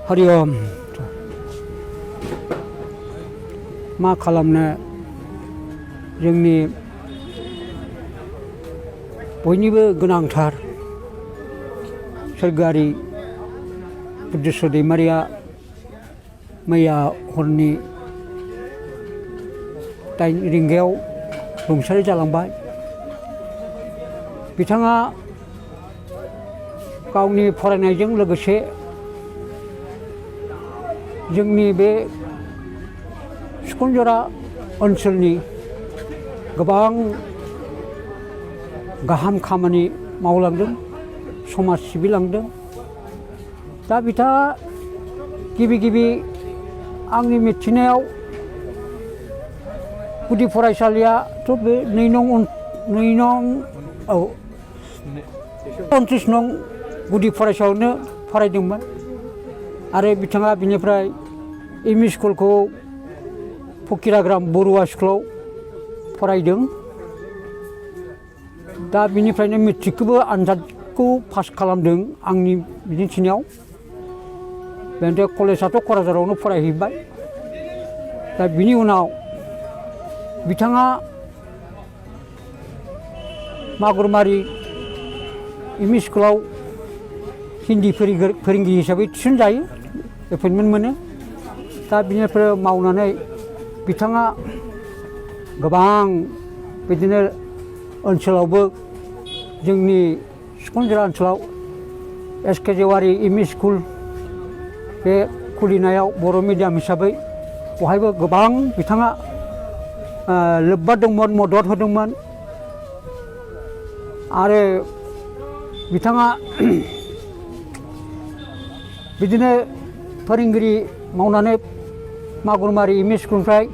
हरि ओम मा खालामनो जोंनि बयनिबो गोनांथार सोरगोआरि बुद्धेस्वर दैमारिया मैया हरनि 8 रिंगायाव रुंसारि जालांबाय। बिथाङा गावनि फरायनायजों लोगोसे जोंनि बे सिखनजरा ओनसोलनि गोबां गाहाम खामानि मावलांदों, समाज सिबिलांदों। दा बिथाङा गिबि आंनि मिथिनायाव गुदि फरायसालियाथ' बे 29 नं गुदि फरायसालियावनो फरायदोंमोन आरो बिथाङा बिनिफ्राय एमइ स्कुलखौ फकिराग्राम बरुवा स्कुलाव फरायदों। दा बिनिफ्रायनो मेट्रिकखौबो आनजादखौ पास खालामदों आंनि मिथिनायाव। बेनिफ्राय कलेजाथ' क'क्राझारावनो फरायहैबाय। दा बिनि उनाव बिथाङा मागुरमारि एमइ स्कुलाव हिन्दी फोरोंगिरि हिसाबै थिसनजायो, एपइन्टमेन्ट मोनो। दा बिनिफ्राय मावनानै बिथाङा गोबां बिदिनो ओनसोलावबो जोंनि सिखनजरा ओनसोलाव एसके जेवारि एमइ स्कुल बे खुलिनायाव बर' मिडियाम हिसाबै बहायबो गोबां बिथाङा लोब्बा दंमोन, मदद होदोंमोन। आरो बिथाङा बिदिनो फोरोंगिरि मावनानै मागुरमारि एमइ स्कुलनिफ्राय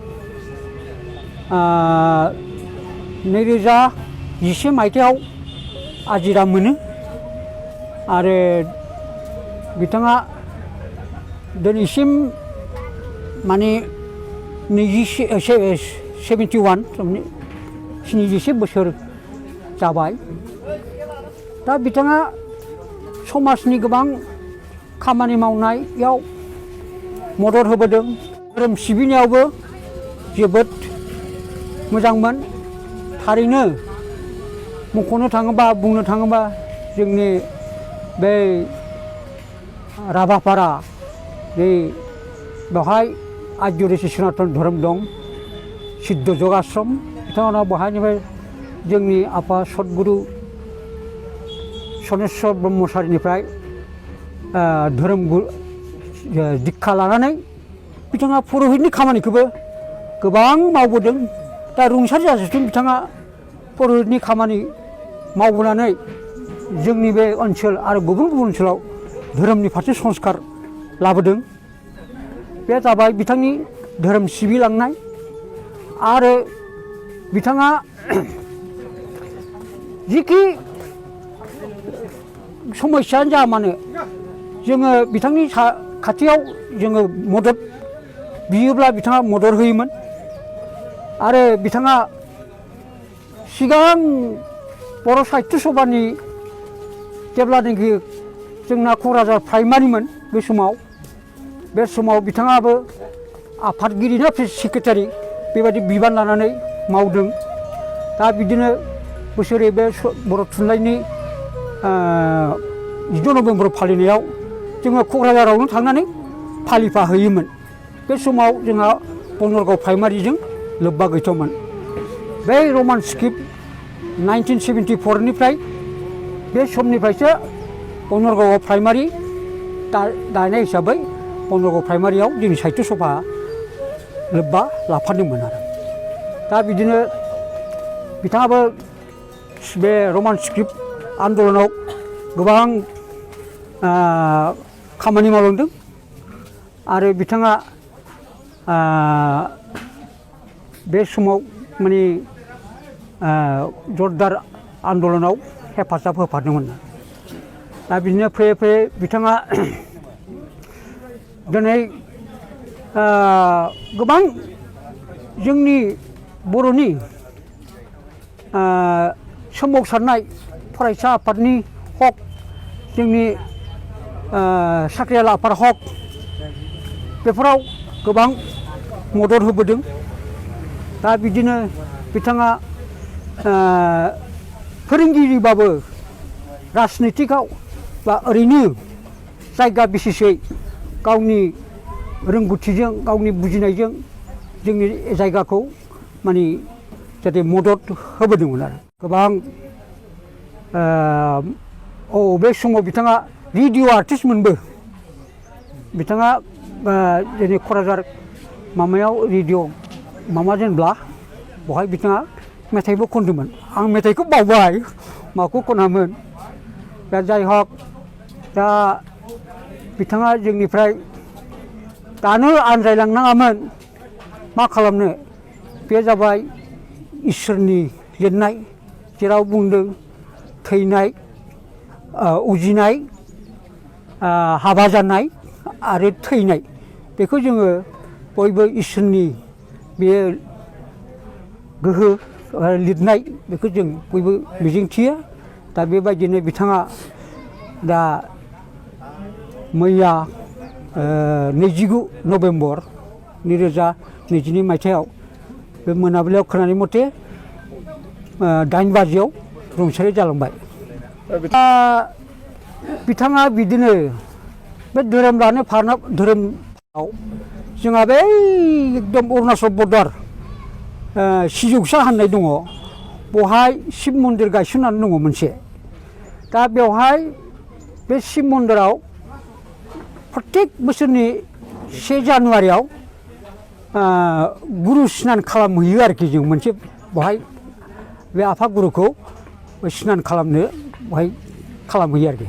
2011 मायथाइयाव आजिरा मोनो आरो बिथाङा दिनैसिम माने 77 बोसोर जाबाय। दा बिथाङा समाजनि गोबां खामानि मावनायाव मदद होबोदों। धोरोम सिबिनायावबो जोबोद मोजांमोन। थारैनो मख'नो थाङोबा, बुंनो थाङोबा जोंनि बे राभापारा बेवहाय आर्य सनातन धोरोम दं, सिद्ध जगाश्रम। बिथांमोना बहायनिफ्राय जोंनि आफा सदगुरु सनेस्वर ब्रह्मचारिनिफ्राय धोरोम दीक्षा लानानै बिथाङा पुर'हितनि खामानिखौबो गोबां मावबोदों। दा रुंसारि जाजासिम बिथाङा पुर'हितनि खामानि मावबोनानै जोंनि बे ओनसोल आरो गुबुन ओनसोलाव धोरोमनि फारसे संस्कार लाबोदों। बे जाबाय बिथांनि धोरोम सिबिलांनाय। आरो बिथाङा जिखि समस्यानो जाया मानो जोङो बिथांनि खाथियाव जोङो मदद बियोब्ला बिथाङा मदद होयोमोन। आरो बिथाङा सिगां बर' साहित्य सभानि जेब्लानाखि जोंना क'क्राझार प्राइमारिमोन बे समाव बिथाङाबो आफादगिरिना सेक्रेटारि बेबायदि बिबान लानानै मावदों। दा बिदिनो बोसोरै बे बर' थुनलाइनि 10 नभेम्बर फालिनायाव जोङो क'क्राझारावनो थांनानै फालिफा हैयोमोन। बे समाव जोंहा बनरगाव प्राइमारिजों लोब्बा गैथ'मोन। बे रमान स्क्रिप्ट 1974निफ्राय बे समनिफ्रायसो बनरगाव प्राइमारि दानाय हिसाबै बनरगाव प्राइमारियाव जोंनि साहित्य सभा लोब्बा लाफादोंमोन आरो। दा बिदिनो बिथाङाबो बे रमान स्क्रिप्ट आन्दलनाव गोबां खामानि मावलांदों। आरो बिथाङा बे समाव माने जरदार आन्दलनाव हेफाजाब होफादोंमोन। दा बिदिनो फैयै बिथाङा दिनै गोबां जोंनि बर'नि सोमावसारनाय फरायसा आफादनि हक, जोंनि साख्रियाल आफाद हक, बेफोराव गोबां मदद होबोदों दा बिदिनो बिथाङा फोरोंगिरिबाबो राजनितिकआव बा ओरैनो जायगा बिसेसै गावनि रोंगौथिजों गावनि बुजिनायजों जोंनि जायगाखौ माने जाहाथे मदद होबोदोंमोन आरो गोबां बे समाव बिथाङा रेडिअ' आर्टिस्टमोनबो बिथाङा जोंनि क'क्राझार माबायाव रेडिअ' माबा जेनब्ला बेवहाय बिथाङा मेथाइबो खनदोंमोन आं मेथाइखौ बावबाय माखौ खनामोन दा जाय हक दा बिथाङा जोंनिफ्राय दानो आनज्रायलांनाङामोन मा खालामनो बे जाबाय इसोरनि लिरनाय जेराव बुंदों थैनाय उजिनाय हाबा जानाय आरो थैनाय बेखौ जोङो बयबो इसोरनि बे गोहो लिरनाय बेखौ जों बयबो मिजिंथियो दा बेबायदिनो बिथाङा दा मैया 29 नभेम्बर 2022 मायथाइयाव बे मोनाबिलियाव खोनानाय मथे 8 बाजियाव रुंसारि जालांबाय बिथाङा बिदिनो बे धोरोम लानो धोरोमाव जोंहा बै एकदम अरुणाचल बर्डार सिजौसा होननाय दङ बेवहाय शिब मन्दिर गायसननानै दङ मोनसे दा बेवहाय बे शिब मन्दिराव प्रत्येक बोसोरनि 1 जानुवारियाव गुरु स्नान खालामहैयो आरोखि जों मोनसे बेवहाय बे आफागुरुखौ स्नान खालामनो बेवहाय खालामहैयो आरोखि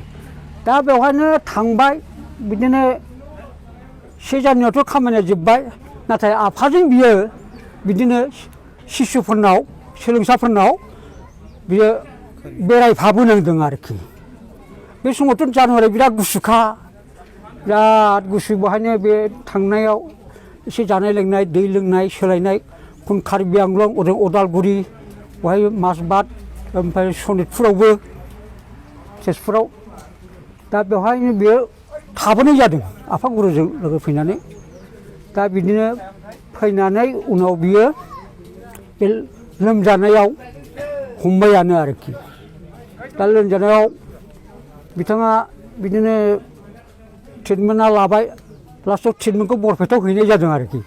दा बेवहायनो थांबाय बिदिनो 1 जानुवारियावथ' खामानिया जोब्बाय नाथाय आफाजों बियो बिदिनो शिशुफोरनाव सोलोंसाफोरनाव बियो बेरायफाबोनांदों आरोखि बे समावथ' जानुवारि बिराद गुसुखा बिराद गुसु बेवहायनो बे थांनायाव एसे जानाय लोंनाय दै लोंनाय सोलायनाय खुन कार्बि आंलं ओरै अदालगुरि बेवहाय माजबाद ओमफ्राय सनितपुरावबो तेजपुराव दा बेवहायनो बियो थाबोनाय जादों आफागुरुजों लोगो फैनानै दा बिदिनो फैनानै उनाव बियो बे लोमजानायाव हमबायानो आरोखि दा लोमजानायाव बिथाङा बिदिनो ट्रिटमेन्टआ लाबाय लास्टआव ट्रिटमेन्टखौ बरपेटायाव हैनाय जादों आरोखि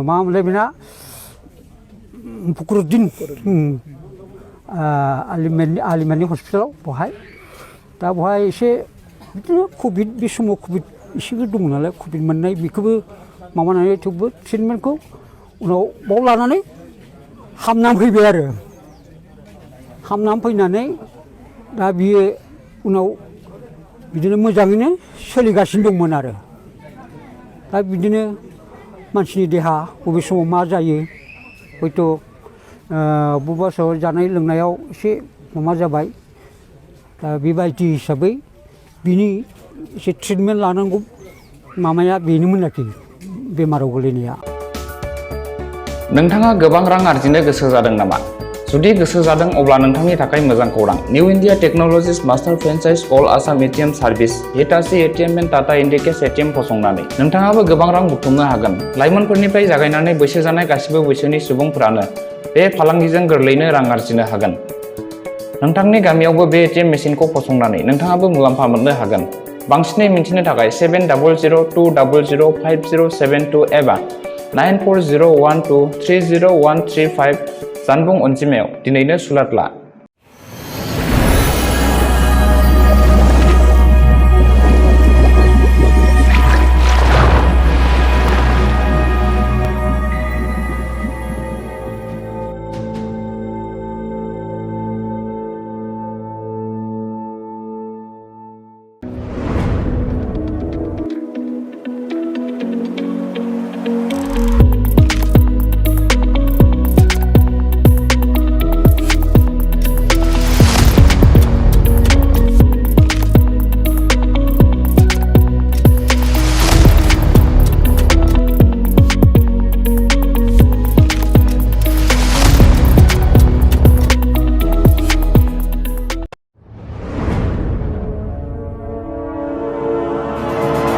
मामोनलाय बेना फखरुद्दिन आलिमानि हस्पिटालाव बेवहाय दा बेवहाय एसे बिदिनो कभिड बे समाव कभिड एसेबो दङ नालाय कभिड मोननाय बेखौबो माबानानै थेवबो ट्रिटमेन्टखौ उनाव बाव लानानै हामनानै फैबाय आरो हामनानै फैनानै दा बियो उनाव बिदिनो मोजाङैनो सोलिगासिनो दंमोन आरो दा बिदिनो मानसिनि देहा बबे समाव मा जायो हयथ' बबेबा समाव जानाय लोंनायाव एसे माबा जाबाय दा बेबायदि हिसाबै बिनि एसे ट्रिटमेन्ट लानांगौ माबाया बेनोमोन आरोखि बेमाराव गोलैनाया नोंथाङा गोबां रां आरजिनो गोसो जादों नामा? जुदि गोसो जादों अब्ला नोंथांनि थाखाय मोजां खौरां new India technologies master franchise all Assam ATM service Hitachi ATM and Tata Indicash ATM फसंनानै नोंथाङाबो गोबां रां बुथुमनो हागोन। लाइमोनफोरनिफ्राय जागायनानै बैसो जानाय गासिबो बैसोनि सुबुंफोरानो बे फालांगिजों गोरलैनो रां आरजिनो हागोन। नोंथांनि गामियावबो बे एटिएम मेसिनखौ फसंनानै नोंथाङाबो मुलाम्फा मोननो हागोन। बांसिनै मिन्थिनो थाखाय 7002005072 एबा 9401230135 जानबुं अनजिमायाव दिनैनो सुलाद ला।